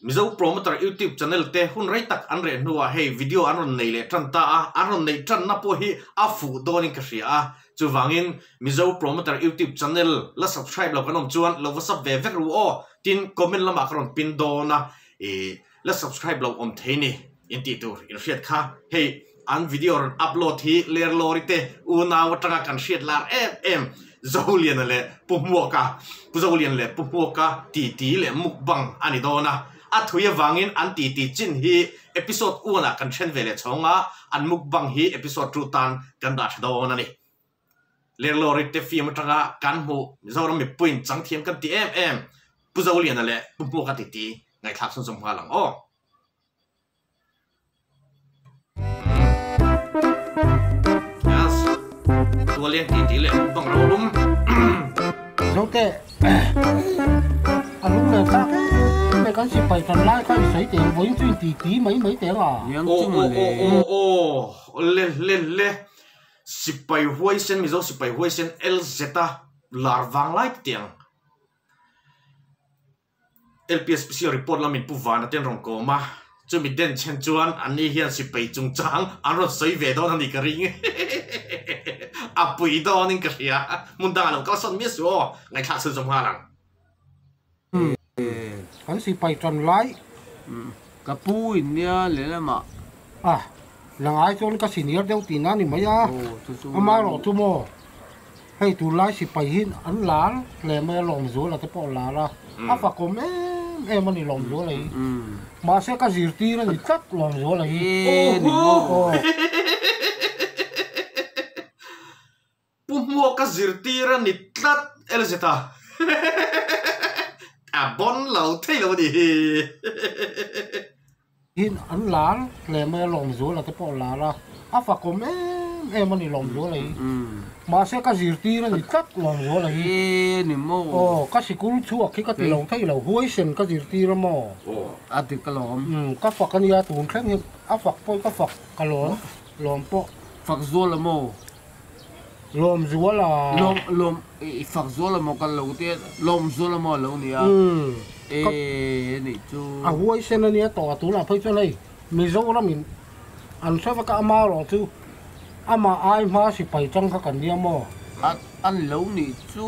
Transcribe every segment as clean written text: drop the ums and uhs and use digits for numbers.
Mizo Promoter YouTube channel te hun rei tak an reh hnuah hei video an rawn nei leh tan ta a, an rawn neih tanna pawh hi a fuh dawnin ka hria a. Chuvangin Mizo Promoter YouTube channel la subscribe lo kan awm chuan lo va sub ve vek ru aw. Tin, comment lamah ka rawn pin dawn a, ih la subscribe lo awm thei ni in tih tur in hriat kha. Hei an video rawn upload hi Lerlawri te unau atanga kan hriat lar em em Zoliana leh Pu Hmuaka, Pu Zoliana leh Pu Hmuaka titi leh mukbang a ni dawn a. A thui avangin an titi chin hi episode one ah kan then ve leh chhawng a, an mukbang hi episode two tan kan dah tha dawn a ni. Lerlawri te film atanga kan hmuh Mizoram mipuiin changthiam kan ti em em Pu Zoliana leh Pu Hmuaka titi ngaihthlak chhunzawm nghal ang aw. Yes. Tualeng ti ti leh bang ro lum. Zote a lung nen thlak em mai kan sipai tan lai kha i sawi teh ang vawiin chu in ti ti mai mai teh ang a. Aw aw aw aw aw le le le sipai huaisen Mizo sipai huaisen LZ a lar vang lai ti teh ang. LPS Special Report lamin Pu Vana te an rawn kawm a, chumi den chhen chuan anni hian sipai chungchang an rawn sawi ve dawn a ni ka ring. A pui dawnin ka hria. Hmun dangah lo kalsawn miah suh aw, ngaihthlak chhun zawm nghal ang. Kan sipai tan lai. Ka pu in nia lehlamah. A, langai chuan ka senior deuh tihna a ni mai a, amaherawhchu maw. Hei tunlai sipai hi an lar hle mai a, Lawmzuala te pawh a lar a, a fakawm em em a ni Lawmzuala hi. Mahse ka zirtir a ni tlat Lawmzuala hi. Aww Pu Hmuak ka zirtir a ni tlat Elzeta a bon lo thei lo a ni hi. Hi an lar hle mai a, Lawmzuala te pawh a lar a, a fakawm em em a ni Lawmzuala hi. Mahse ka zirtir a ni tlat Lawmzuala hi. E ni maw? Aw, ka sikul chhuak hi ka ti lo thei lo, huaisen ka zirtir a maw? Aw, a dik a lawm. Umm, ka fak a nia tun thleng hi a fak pawh ka fak ka lawm, lawm pawh. Fak zual a maw? Lawmzuala. Lawm lawm i fak zual a maw kan lo ti a, Lawmzuala maw a lo ni a, e nih chu. A huaisen a nia tawh a tunah phei chuan hei Mizoram in an hre vek a ama erawh chu amah ai hma sipai chang kha kan nia maw. A an lo nih chu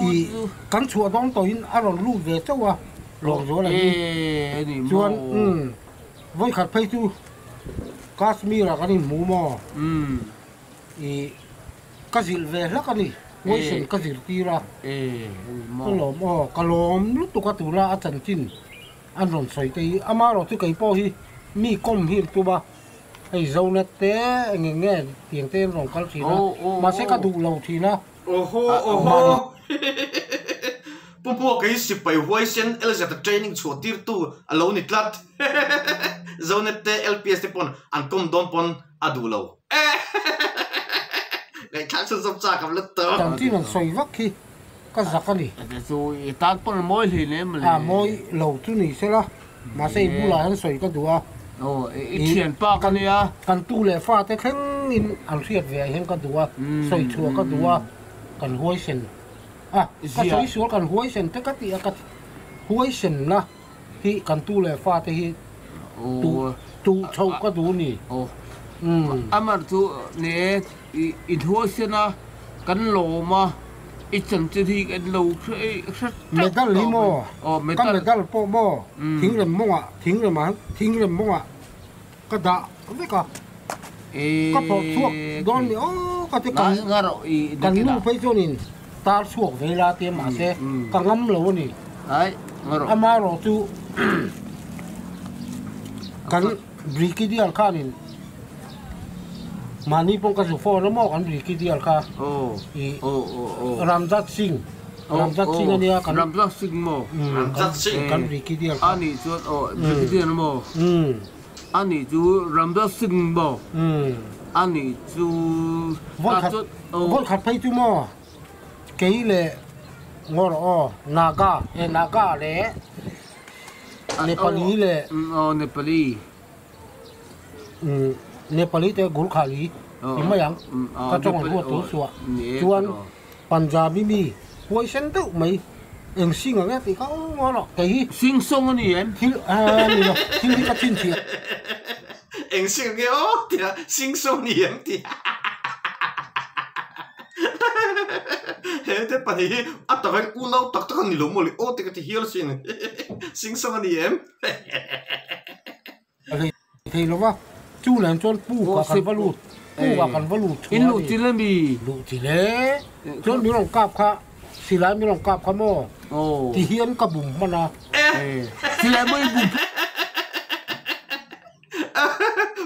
I kan chhuah dawn tawhin a rawn lut ve chauh a Lawmzuala hi. E ni maw. Chuan umm vawikhat phei chu Kashmir ah kan inhmu maw. Umm. I ka zilh ve hlak a ni, huaisen ka zirtir a, ka lawm aw, ka lawm lutuk a tuna a chanchin an rawn sawi te hi, amaherawh chu kei pawh hi mi kawm hi an tum a, hei Zonet te eng eng nge tiang te an rawn kal thin a, mahse ka duh lo thin a. Awhaw awhaw Pu Hmuaka hi sipai huaisen LZ training chhuah tirtu a lo ni tlat Zonet te LPS te pawn an kawm dawn pawn a duh lo. Ngaihthlak chhun zawm chak am lutuk. Chanchin an sawi vak khi ka zak a ni. Chu i tan pawn a mawi hle nem le. A mawi lo chu ni sela, mahse i bulah hian sawi ka duh a. Aw, i thian pa ka nia. Kan tu leh fa te thlengin an hriat ve ah hian ka duh a, sawi chhuah ka duh a, kan huaisen a, ka sawi sual kan huaisen te ka tih a, ka huaisenna hi kan tu leh fa te hi tu tu chhoh ka duh ni. Aw Amar chu ne i hnuaisen a kan lawm a i chanchin hi kan lo hre hre Medal hi maw ka medal pawh maw thingrem mawngah thingrem ah thingrem mawngah ka dah vek a ka phawrh chhuak dawn ni aw ka ti kan kan nu phei chuanin tar chhuak ve la tia mahse ka ngam lo a ni amaherawh chu kan brigadier khanin mahni pawh ka zu phone a maw kan brigadier kha ih Ramjat Singh Ramjat Singh a nia kan Ramjat Singh maw Ramjat Singh kan brigadier kha a nih chuan aw brigadier maw A nih chu Ramdas Singh maw? A nih chu Vawikhat vawikhat phei chu maw kei leh ngaw rawh aw Naga e Naga leh Nepali leh aw Nepali Nepali te Gurkhali ti mai ang ka tawng an huat tur suah chuan Punjabi mi huaisen deuh mai. Eng sing ang e tih kha aw ngaw lo kei hi. Sing song a ni em? Thil a ni lo, thil hi ka chhinchhiah. Eng sing ang e aw tia sing song a ni em tih he te pahnih hi a taka in unau tak tak a ni lo maw le aw tih ka ti hial asin sing song a ni em? Thei lo va, chu nen chuan pu kha kan va lut, pu kha kan va lut chhuah a ni. In luh chil a mi? Luh chil e. Chuan min rawn kap kha, silai min rawn kap kha maw? Ti hian ka bum hman a. Silai maw i bum?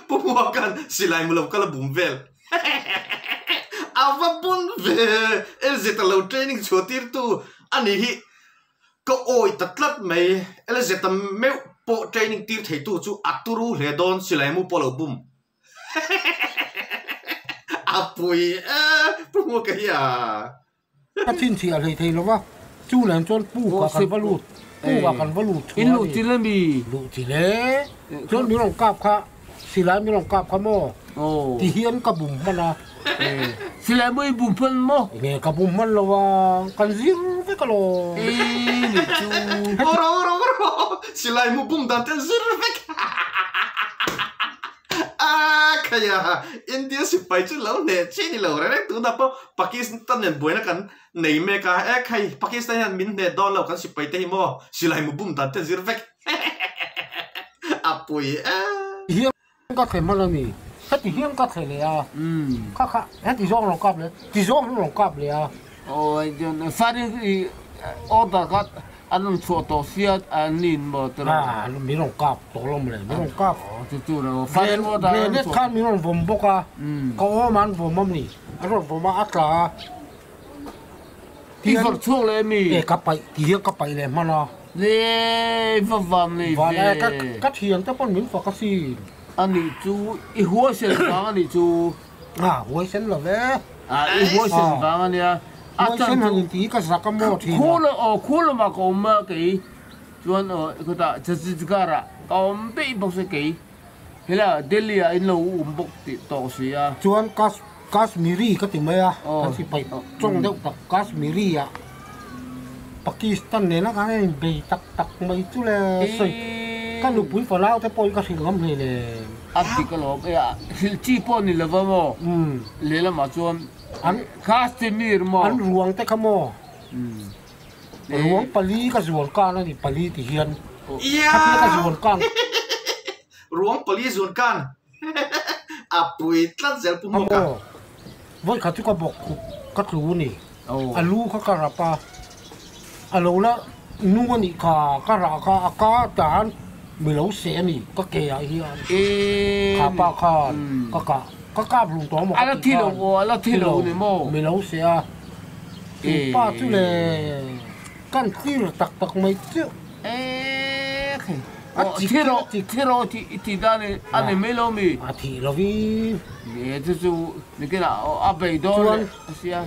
Pu Hmuaka'n silai mu lo kal a bum vel. A va bun ve! LZ a lo training chhuah tirtu a nih hi. Ka awi ta tlat mai, LZ-a meuh pawh training tir theitu chu a turu hle dawn silai mu pawh lo bum. A pui e, Pu Hmuaka hi a. Ka chhinchhiah hlei thei lo va, chu nen chuan pu kha kan va lut, pu kha kan va lut chhuah a ni. In luh chil a mi? Luh chil e, chuan min rawn kap kha. Silai min rawn kap kha maw? Ti hian ka bum hman a. Silai maw i bum hman maw? Nge ka bum hman lo a, kan zir vek alawm. E nih chu. Ro ro ro, silai mu bum dan te an zir vek. A khaia, India sipai chu lo hneh chi ni lo reng reng tunah pawh Pakistan nen buaina kan nei mek a, e khai Pakistan hian min hneh dawn lo kan sipai te hi maw silai mu bum dan te an zir vek. A pui e. Hian ka thle hman a ni. Heti hian ka thle leh a. Kha kha heti zawng rawn kap leh ti zawng rawn kap leh a. Aw Fari i order kha an rawn chhuah tawh sia an nin maw tiraw? A min rawn kap tawh lo maw le min rawn kap. Aw chu chu lo Fari order an rawn chhuah. Khan min rawn vawm bawk a. Ka awm an vawm a ni. An rawn vawm a a tla a. I vawrh chhuak leh ami? E ka paih ti hian ka paih leh hman a. Le va van nei ve. Van e ka thian te pawn min fak asin. Anih chu i huaisen vang anih chu. A huaisen lo ve. A i huaisen vang ania. Huaisen han inti hi ka zak a maw thin a. Khul aw khul lamah ka awm a kei chuan aw khutah Chhattisgarh ah ka awm daih bawk se kei. Hela Delhi ah in lo um bawk tih tawh si a. Chuan Kashmiri ka ti mai a, kan sipai tawng deuh tak Kashmiri ah Pakistan nena kan in bei tak tak mai chu le sawi ka nupui fanau te pawh hi ka hrilh ngam hlei le. A dik alawm e a, hrilh chi pawh ni lova maw lehlamah chuan Kashmir maw. An ruang te kha maw ruang pali ka zual kan a ni pali ti hian khatia ka zual kan. Ruang pali zuan kan a pui tlat zel pu Hmuaka. Amaw vawi khat chu ka bawk khup ka tlu a ni a lu kha ka rap a a lo la nung a nih kha ka rah kha a ka tan mi lo seh a ni ka ke ah hian kha pa khan ka kah ka kap hlum tawh amaw ka tih khan mi lo seh a chu pa chu le kan clear tak tak mai chiah. A thi rawh, thi rawh tih i tih dan a ni mai lo mi? A thih lovin. Ni chu chu nikinah a bei dawn leh a sia.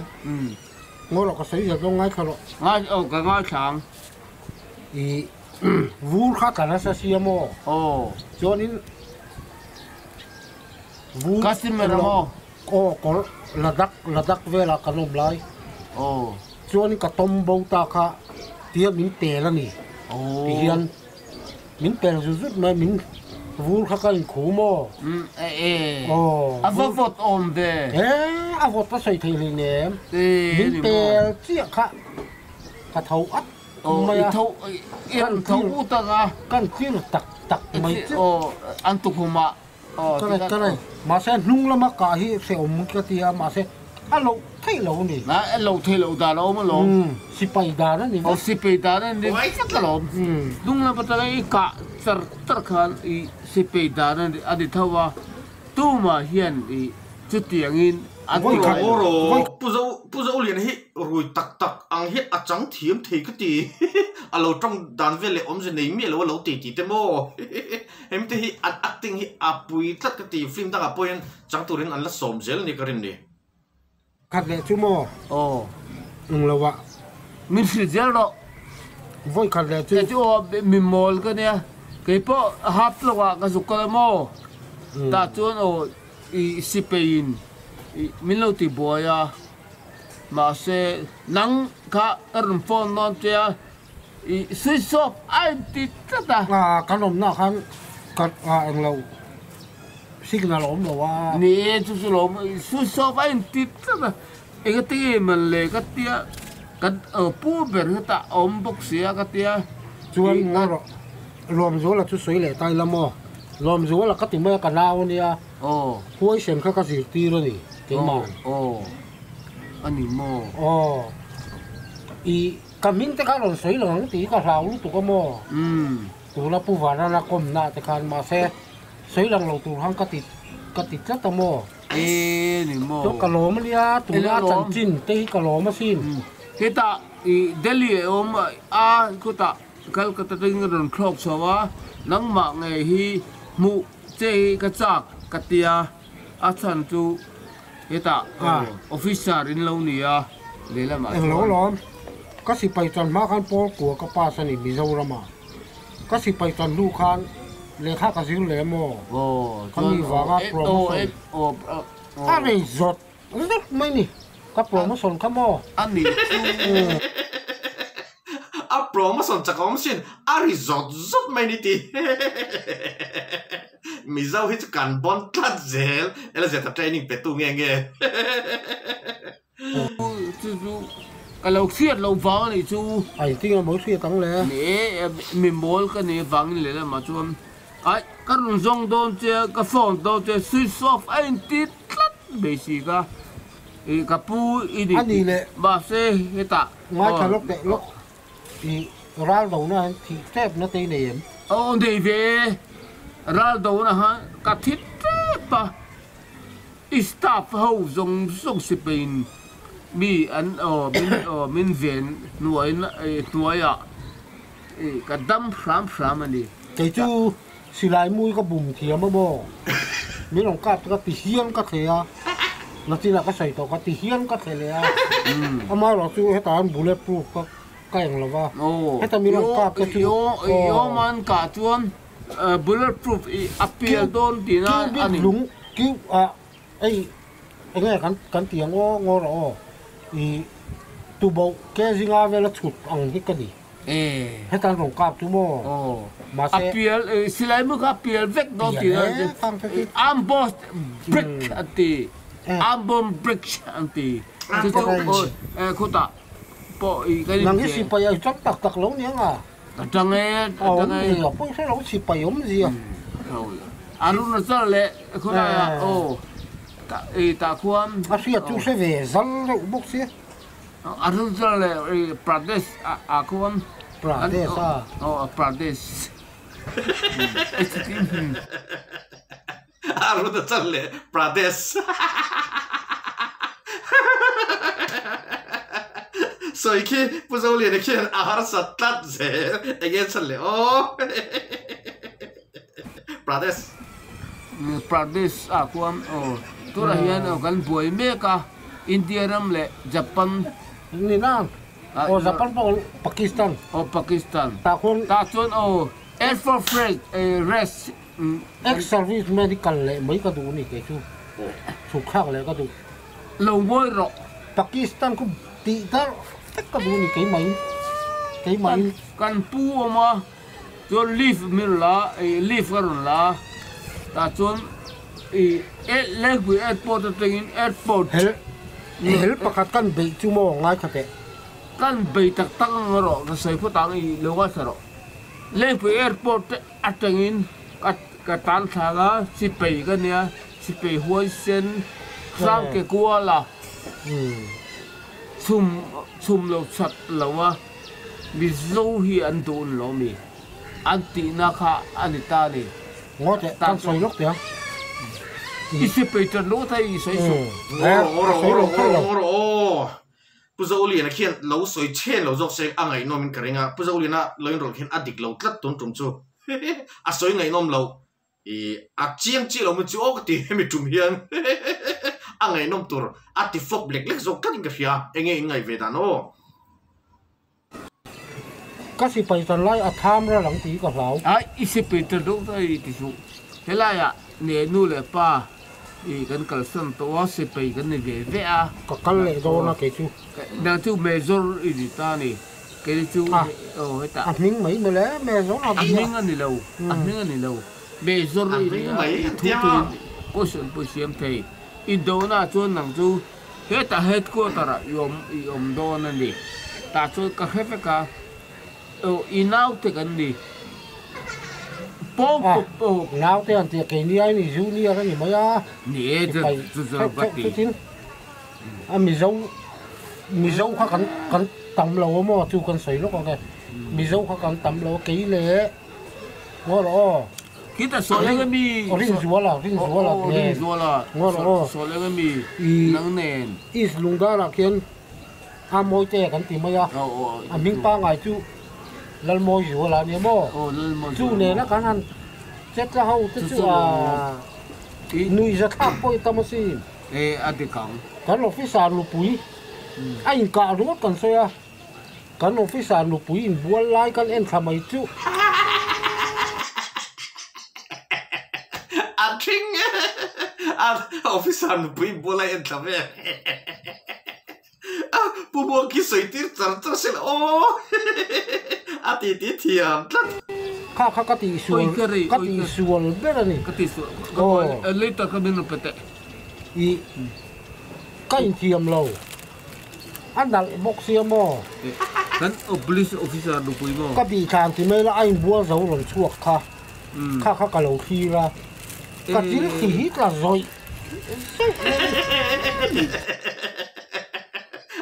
Ngaw rawh ka sawi zel dawn ngaithla rawh. Ngai aw ka ngaithla ang. I vur kha tla nasa sia maw? Aw. Chuanin vur. Customer maw? Aw kawr Ladakh Ladakh velah kan awm lai. Aw. Chuanin ka tawm bo ta kha tia min pel a ni. Aw. Ti hian min pel zut zut mai min vur kha ka inkhum aw. Umm e e. Aw. A va vawt awm ve. E a vawt a sawi thei hlei nem. E Min pel chiah kha ka tho at mai a. Aw i tho i rawn tho ut ang a. Kan clear tak tak mai chiah. Aw an tukhumah. Ka rai, mahse hnung lama kah hi hrehawm ka ti a, mahse a loh theih lo a ni. A loh theih loh dan a awm alawm. Sipai dan a ni vek. Aw sipai dan a ni vek alawm. Hnung lam atanga i kah char char khan i sipai dan a ni tho a, tumah hian i chutiangin an Vawi khat rawh. Pu Zo Pu Zolian hi rui tak tak ang hi a chang thiam thei ka ti. A lo tawng dan vel leh awmze nei miah lo a lo ti ti te maw. Hemi te hi an acting hi a pui tlat ka ti. Film dangah pawh hian chang turin an la sawm zel a ni ka rin ni. Khat leh chu maw? Aw. Eng lo ah. Min hrilh zel rawh. Vawi khat leh chu. Kei chu aw mi mawl ka nia. Kei pawh half lawk ah ka zuk kal a maw. Tah chuan aw I sipeiin min lo ti buai a, mahse nang kha ka rawn phone dawn che a. I switch off a inti tlat a. A kan awmna ah khan cut a englo signal a awm lo a. Ni e chu chu lo awm switch off a inti tlat a. Engati nge man le ka tia kan pu ber hetah a awm bawk sia ka tia. Chuan ngaw rawh Lawmzuala chu sawi leh ta ila maw? Lawmzuala ka ti mai a ka nau ania. Huaisen kha ka zirtir a ni keimah. Aw a ni maw? Aw i. Ka hming te kha rawn sawi lo ang tih hi ka hlau lutuk a maw? Tuna Pu Vanana kawmna te khan mahse sawi lang lo tur khan ka ti ka ti tlat a maw? E ni maw? Chuan ka lawm a nia, tuna a chanchin te hi ka lawm asin. Hetah i Delhi a awm a, khutah Calcutta atangin ka rawn thlawk chho a, nangmah ngei hi hmuh che hi ka chak ka tia, a chhan chu Hetah officer in lo ni a, lehlamah chuan. Englo lawm, ka sipai tan hma khan Paul kua ka pass a ni Mizoramah. Ka sipai tan hnu khan lehkha ka zir leh maw? Ka mi vanga promotion a rei zawt zawt mai ni, ka promotion kha maw? A nih chu. A promotion chak awm sin, a ri zawt zawt mai ni tih. Mizo hi chu kan bawn tlat zel, Elizabeth training pe tu nge nge. Chu chu ka lo hriat loh vang a nih chu. A engtin nge maw i hriat ang le? Ni e, mi mawl ka nih avangin lehlamah chuan ai ka rawn zawng dawn che a, ka phone dawn che a, switch off a inti tlat mai si ka, i ka pu i ni tih mahse hetah. Ngaithla lawk teh lawk. I ral dona hian thih tep na te i nei em? Aw nei ve e, ral dona khan ka thi tep a, i staff ho zawng zawng sipain mi an aw min aw min ven hnuai hnuaiah i ka dam hram hram a ni. Kei chu silai mui ka bum thiam a maw? Min rawn kap te ka ti hian ka thle a, nachinah ka sawi tawh ka ti hian ka thle leh a, amaherawh chu hetah hian bullet proof ka ka eng lo va, heta min rawn kap te chu aw. Awman kah chuan bullet proof i a pial dawn tihna a ni. Lung kiu ah hei enge kan kan ti ang aw ngaw rawh aw i tuboh ke zinga vela chhut ang hi ka ni. Heta an rawn kap chu maw? Mahse. A pial silai mu kha a pial vek dawn tihna a ni. Arm boss brick an ti. Arm bomb brick an ti. Chu chu khutah. Pawh i ka Nang hi sipai a i tang tak tak lo nia nga. Ka tang e, ka tang e. Awm zia pawh i hre lo sipai awm zia. Arunachal leh khawlai ah aw ta i tah khuan. A hriat chu hre ve zal reuh bawk sia. Arunachal leh i Pradesh ah khuan. Pradesh a. Aw Pradesh. Arunachal leh Pradesh sawi khi Pu Zoliana khian a harsat tlat zel eng nge chhan leh aw Pradesh. Pradesh ah khuan aw tunah hian aw kan buai mek a India ram leh Japan. Ni na aw Japan pawh Pakistan. Aw Pakistan. Tah khuan. Tah chuan aw Air Force Rest Ex service man hi kal leh mai ka duh a ni kei chu chhuk thlak leh ka duh. Lo ngawi rawh. Pakistan khu tih darh vek ka duh a ni keimah in keimah in. Kan pu awm a chuan leave min la ih leave ka rawn la a tah chuan ih Lengpui airport atangin airport. Hel hel pakhat kan beih chu maw ngaithla teh. Kan bei tak tak ang rawh ka sawi phawt ang ih lo ngaithla rawh. Lengpui airport te Atangin ka ka tan thlak a, sipei ka nia, sipei huaisen hrang ke kual a, chhum chhum lo chat lo a, Mizo hi an duh un lo mi? An tihna kha a ni ta ni. Ngaw teh, kan sawi lawk teh ang. I sipei tan lo thei i sawi suh. Ngaw rawh, ngaw rawh, ngaw rawh, ngaw rawh, ngaw rawh aw. Pu Zoliana khian lo sawi chhen lo zawk se a ngaihnawm in ka ring a, Pu Zoliana lo inrawlh khian a dik lo tlat tun tum chu a sawi ngaihnawm lo i a chiang chiah lo mai chu aw ka ti hemi tum hian a ngaihnawm tur a ti flop lek lek zawk tlat in ka hria, enge in ngaih ve dan aw. Ka sipai tan lai a tham ral ang tih ka hlau. Ai i sipai tan deuh daih i ti suh. Helaiah ne nu leh pa i kan kalsan tawh a, sipai kan ni ve ve a. Ka kal leh dawn a kei chu. Nang chu major i ni ta ni. Kei chu aw hetah. A hming mai mawle Mezor a hming a ni lo, a hming a ni lo. Mezor i ni a, i thu tuin question pawh i siam thei. Indona chuan nang chu hetah headquarter ah i awm i awm dawn a ni. Tah chuan ka hre vek a, aw i naute kan ni. Pawng pawp aw. Naute an tia keini ai ni junior a ni mai a. Ni e chu chu chu ka ti. Chutin a Mizo Mizo kha kan kan tam lo a maw chu kan sawi lawk ang e. Mizo kha kan tam lo a kei leh ngaw rawh aw. Khita sawi eng ami? Rinzuala Rinzuala nen. Rinzuala ngaw rawh aw. Sawi eng ami nang nen. East Lungdar-ah khian a Mawite kan ti mai a, a hming pangngai chu Lalmawizuala a nia maw? Chu nena kan han chetla ho te chu a nuihza thlak pawh i tam asin. Kan officer nupui a inkah ringawt kan sawi a, kan officer nupui inbual lai kan en thla mai chu. A thing e! A officer nupui inbual lai en thla ve. A Pu Muangki sawi tir char char se la aw a ti ti thiam tlat. Kha kha ka tih sual ka tih sual ber a ni. Ka tih sual ka later ka min rawn pe teh. I ka inthiam lo a nalh bawk sia maw. Kan police officer nupui maw. Ka bih thlan ti mai la a inbual zo rawn chhuak kha kha kha ka lo thlir a ka thil khi hi tla zawih.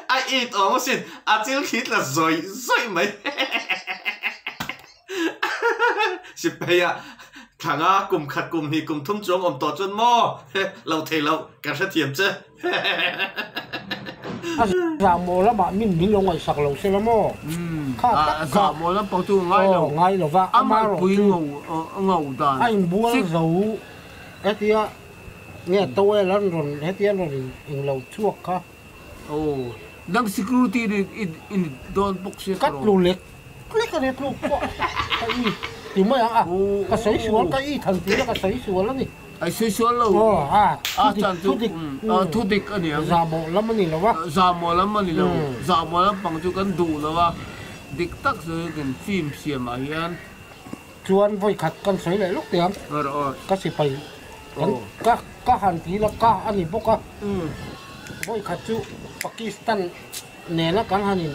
A it awm asin, a chil khi tla zawih zawih mai. Sipai a thlanga kum khat kum hnih kum thum chuang awm tawh chuan maw lo thei loh kan hrethiam che. A zahmawh lamah min min lo ngaihsak lo se la maw? Kha tak kha. Zahmawh lam pawh chu ngai lo. Ngai lo va, ama rawh chu a inbual zo hetia Nge towel an rawn heti an rawn in englo chhuak kha. Aw dang security in in in dawn bawk sia ka tlu lek lek a ni tluk pawh ka i ti mai ang a ka sawi sual ka i than tir a ka sawi sual a ni. Ai sawi sual lo aw a a chan chu thudik thudik a ni ang zahmawh lam a ni lo a zahmawh lam a ni lo zahmawh lam pang chu kan duh lo a dik tak chu kan film siam ah hian Chuan vawi khat kan sawi leh lawk teh ang, ka sipai kan ka ka han ti la ka a ni bawk a, vawi khat chu Pakistan nena kan han in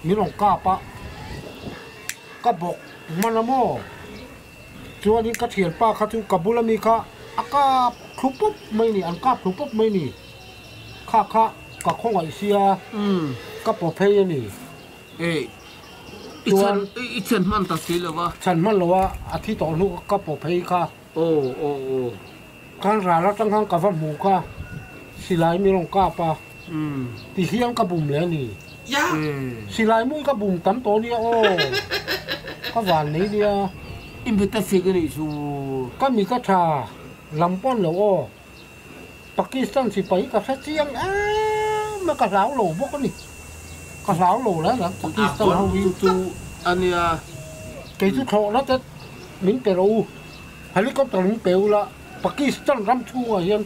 min rawn kap a, ka bawk hman a maw? Chuanin ka thianpa kha chu ka bula mi kha a kap thlu pawp mai ni, an kap thlu pawp mai ni, kha kha ka khawngaih sia ka paw phei a ni. Ei, i chhan, i chhan hman ta si lo va. Chhan hman lo a, a thi tawh hnu ka paw phei kha. Aw, aw, aw. Khan ral atang khan ka va hmu kha, silai mi rawn kap a, ti hian ka bum leh a ni. Silai mui ka bum tam tawh nia aw, ka van nei nia. I mit a fik a nih chu. Ka mit a tha lam pawn lo aw. Pakistan sipai ka hre chiang em a, ka hlau lo bawk a ni. Ka hlau lo reng reng Pakistan ho hi. Chu a nia. Kei chu thlawhna te min pe rawh u, helicopter min pe ula, Pakistan ram chhungah hian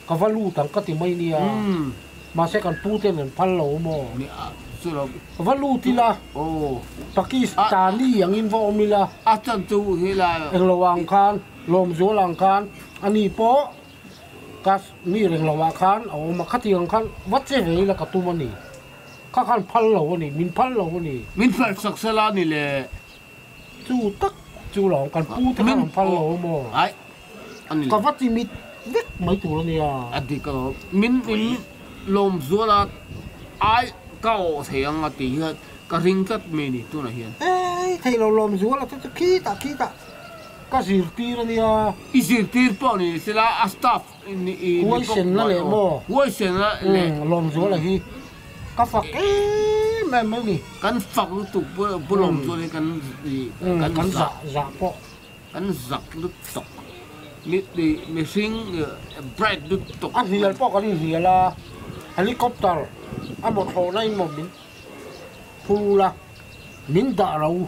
ka va lut ang ka ti mai nia. Mahse kan pu ten an phal lo maw? Va lut ila, Pakistani angin va awm ila. A chan chu helai. Englo ang khan, Lawmzual ang khan, ani pawh. Ka mi reng lo ah khan a awm a, khatiang khan va che ve ila ka tum a ni. Kha khan phal lo a ni, min phal lo a ni. Min phal sak sela a ni le. Chu tak chu lo ang, kan pu te khan an phal lo a maw? Ai, a ni le. Ka va ti mit vek mai tur a nia. A dik alawm, min in lawm zual a, ai ka awh thei ang a tih hian ka ring tlat mai ni tunah hian. Ei, thei lo lawm zual a chu chu khitah khitah. Ka zirtir a nia. I zirtir pawh ni sela a staff ni bawk Huaisenna leh maw? Huaisenna leh. Lawmzuala hi ka fak em em mai ni. Kan fak lutuk pu Lawmzuala hi kan kan zah zah pawh. Kan zak lutuk. Mi mihring bright lutuk. A hnial pawh kan inhnial a, helicopter a maw thlawhna in maw min phur a, min dah ro.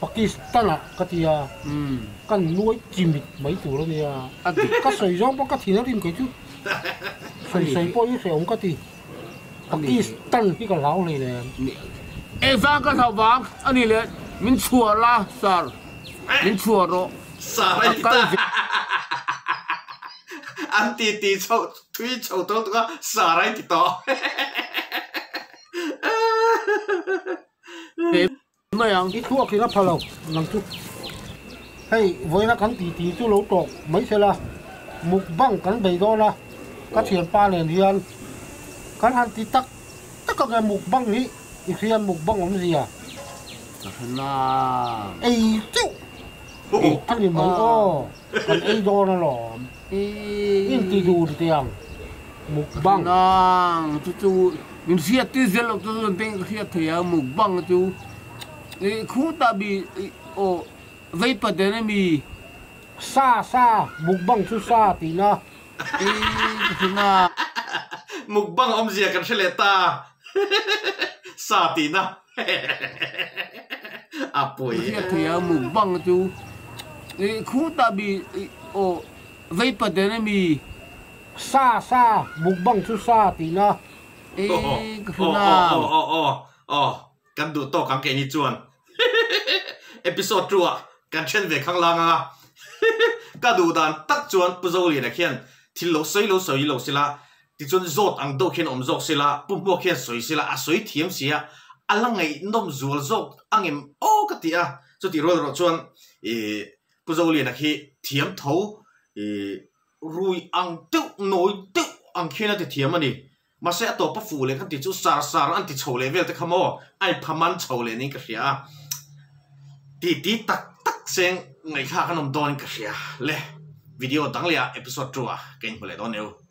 Pakistan ah ka ti a, kan nuai chimit mai tur a nia. Ka sawi zawng pawh ka thin a rim kei chu. Sawi sawi pawh hi hrehawm ka ti. Pakistan hi ka hlau hlei lem. Engvang ka hlauh vang a ni le, min chhuah la sir, min chhuah rawh. Sir a ti ta. An ti ti chho thui chho tawh lutuk a, sir a ti tawh. Mai ang. I thluak in a pha lo nang chu. Hei vawiina kan ti ti chu lo tawk mai se la, mukbang kan bei dawn a, ka thianpa nen hian kan han ti tak tak ang e mukbang hi i hriat mukbang awmzia. Ka hre nang. Ei teuh a ni mai aw, kan ei dawn alawm. Inti dun tiang mukbang. Nang chu chu min hriat tir zel loh chu chuan teng ka hriat thei a mukbang chu i khutah mi aw vei paten ami. Sa sa mukbang chu sa tihna. I ka hre na. Mukbang awmzia kan hre leh ta sa tihna a pawi. Ka hriat thei a mukbang chu i khutah mi aw vei paten ami. Sa sa mukbang chu sa tihna. I ka hre na. Aw aw aw aw kan duh tawk ang keini chuan episode 2 ah kan then ve khang lang anga ka duh dan tak chuan Pu Zoliana khian thil lo sawi lo sawi lo sila tichuan zawt ang deuh khian awm zawk sila Pu Hmuak khian sawi sila a sawi thiam sia a la ngaihnawm zual zawk angem aw ka ti a chutih rual erawh chuan ih Pu Zoliana khi thiam tho ih rui ang deuh nawi deuh ang khian a ti thiam a ni. Mahse a tawpa fuh leh khan ti chu sar sar an ti chho leh vel te kha maw a inpha man chho leh niin ka hria a. Ti ti tak tak seng ngaihthlak an awm dawnin ka hria. Le video dang leh ah episode 2 ah ka inhmu leh dawn eo.